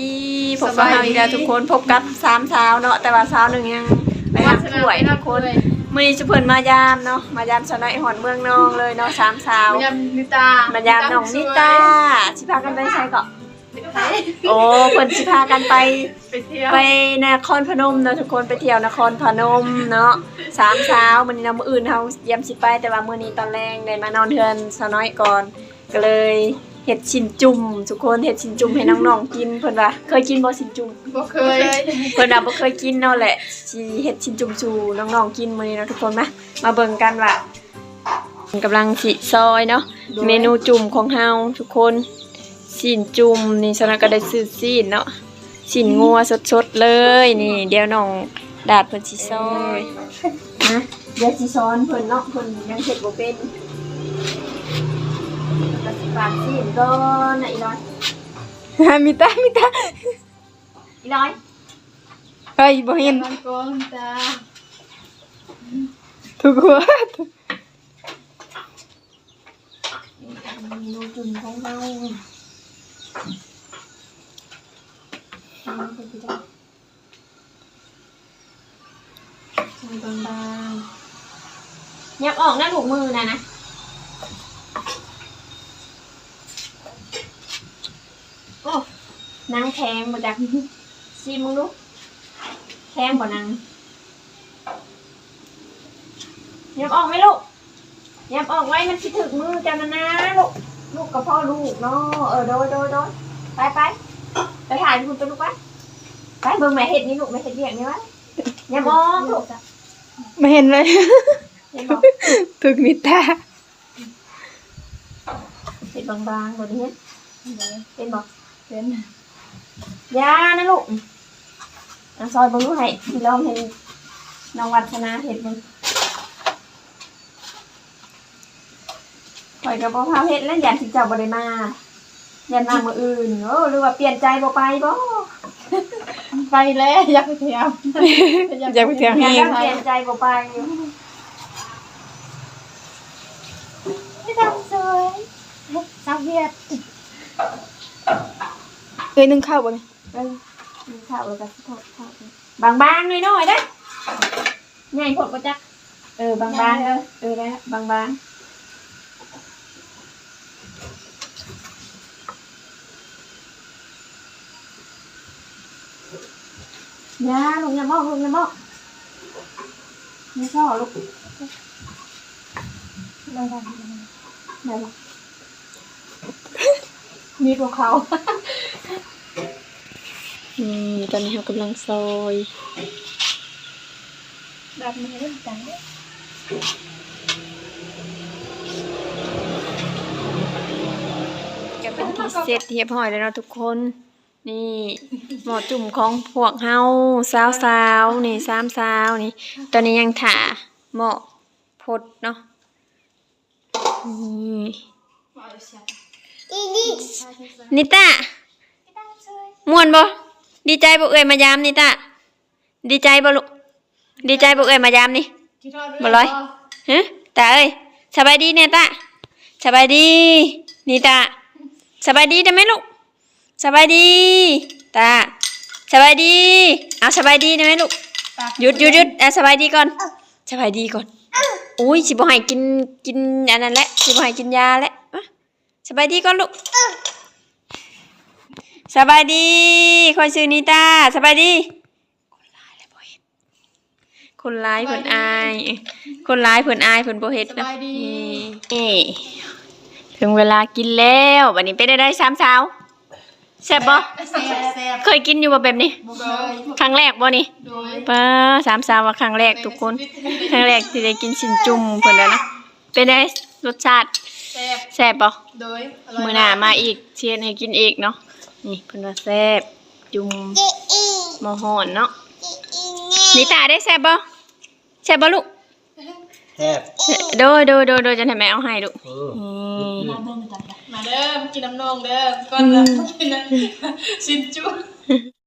ນີ້ ພົບກັບເຮົາອີກແລ້ວທຸກຄົນ ພົບກັບສາມສາວເນາະ ແຕ່ວ່າສາວໜຶ່ງຍັງໄປຮັບຖ້ວຍທຸກຄົນ. ມື້ນີ້ຊຸມເພິ່ນມາຢາມເນາະ ມາຢາມສາວນ້ອຍຮອດເມືອງນອງເລີຍເນາະ ສາມສາວ ມາຢາມນິຕາ ມາຢາມນ້ອງນິຕາ ຊິພາກັນໄປໃສເກາະ? ໂອ້ ເພິ່ນຊິພາກັນໄປ ໄປທ່ຽວ ໄປນະຄອນພະນົມເນາະທຸກຄົນ ໄປທ່ຽວນະຄອນພະນົມເນາະ ສາມສາວ. ມື້ນີ້ເນາະ ມື້ອື່ນເຮົາກຽມຊິໄປ ແຕ່ວ່າມື້ນີ້ຕອນແລງໄດ້ມານອນເຮືອນສາວນ້ອຍກ່ອນ ກໍເລີຍເຮັດຊີ້ນຈຸ່ມທຸກຄົນ ເຮັດຊີ້ນຈຸ່ມໃຫ້ນ້ອງໆກິນ. ເພິ່ນວ່າເຄີຍກິນບໍ່ຊີ້ນຈຸ່ມ? ບໍ່ເຄີຍ ເພິ່ນວ່າບໍ່ເຄີຍກິນເນາະ ແລະຊິເຮັດຊີ້ນຈຸ່ມສູ່ນ້ອງໆກິນມື້ນີ້ເນາະທຸກຄົນ. ມາ ມາເບິ່ງກັນວ່າ ກຳລັງຊິຊອຍເນາະ ໂດຍ ເມນູຈຸ່ມຂອງເຮົາທຸກຄົນ ຊີ້ນຈຸ່ມນີ້ ສາວນ້ອຍກໍໄດ້ຊື້ຊີ້ນເນາະ ຊີ້ນງົວສົດໆເລີຍນີ້. ດຽວນ້ອງດາດເພິ່ນຊິຊອຍ ເອີຍ ນະ ດຽວຊິສອນເພິ່ນເນາະ ເພິ່ນຍັງເຮັດບໍ່ເປັນ ກໍຊິປາດຊີ້ນກ່ອນນະ ອີຫຼອຍ ມີຕາ ມີຕາ ອີຫຼອຍ ເຮີ້ຍ ບໍ່ເຫັນ ຕາ ທຸກຄົນ. ເມນູຈຸ່ມຂອງເຮົາ ມືບາງໆ ຫຍັບອອກນະລູກ ມືນະນະ. ໂອ້ ໜັງແຂງບໍ່ຈັກ ຊີມເບິ່ງດູ ແຂງບໍ່ໜັງ? ຫຍັບອອກໄວ້ລູກ ຫຍັບອອກໄວ້ ມັນຊິຖືກມືເຈົ້ານັ້ນນາລູກ ລູກກໍພໍລູກເນາະ. ເອີ ໂດຍ ໂດຍ ໂດຍ ໄປ ໄປ ໄປຖ່າຍພຸ້ນໄປລູກ ໄປ ໄປເບິ່ງແມ່ເຮັດນີ້ລູກ ແມ່ເຮັດວຽກນີ້ໄວ້. ຫຍັບອອກລູກ ບໍ່ເຫັນເລີຍ ເຫັນບໍ່? ຖືກມີຕາ ເຮັດບາງໆ ບໍ່ໄດ້ເຫັນ ເຫັນບໍ່? ເຫັນ ຢ່ານະລູກ ອ່ະ ຊອຍເບິ່ງດູ ໃຫ້ລອງເຫັນນ້ອງວັດທະນາເຮັດເບິ່ງ. ຂ້ອຍກໍບໍ່ພາເຮັດແລ້ວ ຢ້ານຊິເຈົ້າບໍ່ໄດ້ມາ ຢ້ານມາມື້ອື່ນ. ໂອ້ ຫຼືວ່າປ່ຽນໃຈບໍ່ໄປບໍ່? ໄປແລ້ວ ຢາກໄປທ່ຽວ ຢາກໄປທ່ຽວແຮງ ຢ້ານປ່ຽນໃຈບໍ່ໄປ. ໄປຕາມສວຍ ສາວຫວຽດ ເອີຍ ໜຶ້ງເຂົ້າບໍ່ນີ້? ເອີ ໜຶ້ງເຂົ້າແລ້ວກໍຊິທອດເຂົ້າ ບາງໆ ນ້ອຍໆ ເດີ້ ໃຫຍ່ໂພດບໍ່ຈັກ. ເອີ ບາງໆ ເອີ ເອີ ໄດ້ລະ ບາງໆ. ຢ່າລູກ ຢ່າມອງລູກ ຢ່າມອງ ຢ່າຊໍລູກ ໄດ້ລະ ໄດ້ລະ. ມີພວກເຂົາ ນີ້ ຕອນນີ້ເຮົາກຳລັງຊອຍ ແບບນີ້ເດ້ ກໍເປັນທີ່ເສັດຮຽບຮ້ອຍແລ້ວເນາະທຸກຄົນ. ນີ້ ໝໍ້ຈຸ່ມຂອງພວກເຮົາ ຊາວສາວນີ້ ສາມສາວນີ້. ຕອນນີ້ຍັງຖ້າໝໍ້ພົດເນາະ. ນີ້ ນິຕາ ມ່ວນບໍ່? ດີໃຈບໍ່ເອື້ອຍມາຢາມ ນິຕາ? ດີໃຈບໍ່ລູກ? ດີໃຈບໍ່ເອື້ອຍມາຢາມນີ້? ບໍ່ລອຍ? ຮະ ຕາເອີຍ ສະບາຍດີແດ່ຕາ. ສະບາຍດີ ນິຕາ. ສະບາຍດີໄດ້ໄໝລູກ? ສະບາຍດີຕາ. ສະບາຍດີ. ເອົາ ສະບາຍດີໄດ້ໄໝລູກ? ຢຸດ ຢຸດ ຢຸດ. ເອົາ ສະບາຍດີກ່ອນ ສະບາຍດີກ່ອນ. ໂອ້ຍ ຊິບໍ່ໃຫ້ກິນ ກິນອັນນັ້ນແຫຼະ ຊິບໍ່ໃຫ້ກິນຢາແຫຼະ. ມາ ສະບາຍດີກ່ອນລູກ. ສະບາຍດີ ຂ້ອຍຊື່ນິຕາ. ສະບາຍດີ. ຄົນຫຼາຍເພິ່ນອາຍ ຄົນຫຼາຍເພິ່ນອາຍ ເພິ່ນບໍ່ເຮັດນະ. ນີ້ ເຖິງເວລາກິນແລ້ວ ບັດນີ້ເປັນແນວໃດສາມສາວ? ແຊບບໍ່? ແຊບ ແຊບ. ເຄີຍກິນຢູ່ບໍ່ແບບນີ້? ບໍ່ເຄີຍ. ຄັ້ງແລກບໍ່ນີ້? ໂດຍ. ປ້າ ສາມສາວວ່າຄັ້ງແລກທຸກຄົນ ຄັ້ງແລກທີ່ໄດ້ກິນຊີ້ນຈຸ່ມເພິ່ນແລ້ວນະ. ເປັນໃດລົດຊາດ? ແຊບ. ແຊບບໍ່? ໂດຍ. ອະລ່ອຍ. ມື້ໜ້າມາອີກ ຊິເຮັດໃຫ້ກິນອີກເນາະ. ນີ້ເພິ່ນວ່າແຊບ ຈຸ່ມໝໍ້ຮ້ອນເນາະ. ນິຕາເດ້ ແຊບບໍ່? ແຊບບໍ່ລູກ? ແຊບ. ໂດຍ ໂດຍ ໂດຍ ໂດຍ ຈັ່ງໃຫ້ແມ່ເອົາໃຫ້ລູກ. ເອີ ມາເດີ ມາກິນນຳນ້ອງເດີ ກ່ອນລະ ອືມ ກິນຊີ້ນຈຸ່ມ.